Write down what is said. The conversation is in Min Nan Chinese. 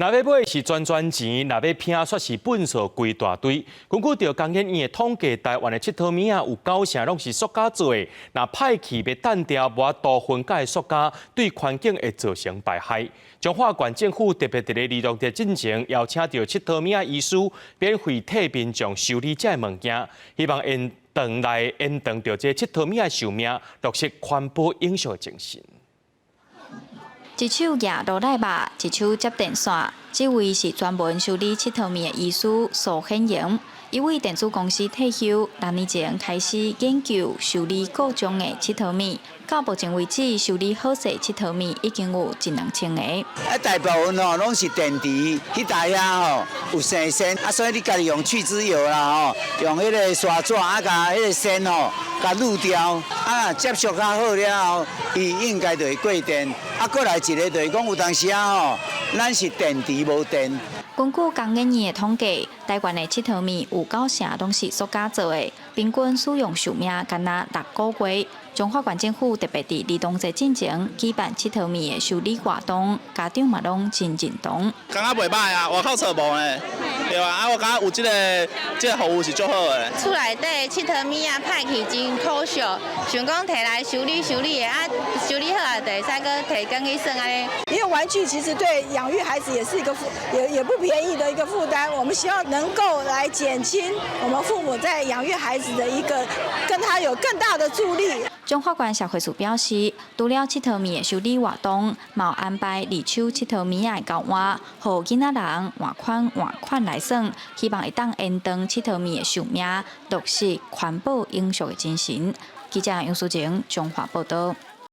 若欲買是賺賺錢，若欲拼煞是糞掃規大堆。根據著工研院的統計，台灣的𨑨迌物仔有九成攏是塑膠做的。若歹去欲擲掉，無法度分解的塑膠，對環境會造成敗害。彰化縣政府特別佇咧兒童節進前，邀請著𨑨迌物仔醫師，免費替民眾修理這个物件，希望延長來延長著這𨑨迌物仔的壽命，落實環保永續的精神。一手舉羅賴肉，一手接電線。這位是專門修理𨑨迌物的醫師蘇顯榮。伊為電子公司退休，6年前開始研究修理各種的𨑨迌物。到目前為止，修理好勢𨑨迌物已經有一兩千个。啊，大部分吼攏是電池，彼台遐吼有生鉎，啊，所以你家己用去脂油啦吼，用彼个刷紙啊，共彼個鉎吼，共濾掉，啊，接觸較好了後，伊應該就會過電。啊，閣來一个就是講有當時仔吼，咱是電池無電。根據工研院的統計，台灣的𨑨迌物有九成攏是塑膠做的，平均使用壽命干焦6個月。彰化縣政府特別佇兒童節進前舉辦𨑨迌物的修理活動，家長嘛攏真認同。感覺袂䆀啊，外口揣無呢，對啊，啊我感覺有這個服務是足好的。厝內底𨑨迌物仔歹去真可惜，想講提來修理修理的，啊修理好啊，就會使閣提轉去耍按呢。因為玩具其實對養育孩子也是一個負，也不便宜的一個負擔。我們希望能夠來減輕我們父母在養育孩子的一個，跟他有更大的助力。彰化縣社會處表示，除了𨑨迌物的修理活動，嘛有安排二手𨑨迌物仔的交換，予囡仔人換款換款來耍，希望會當延長𨑨迌物的壽命，落實環保永續的精神。記者楊淑晴彰化報道。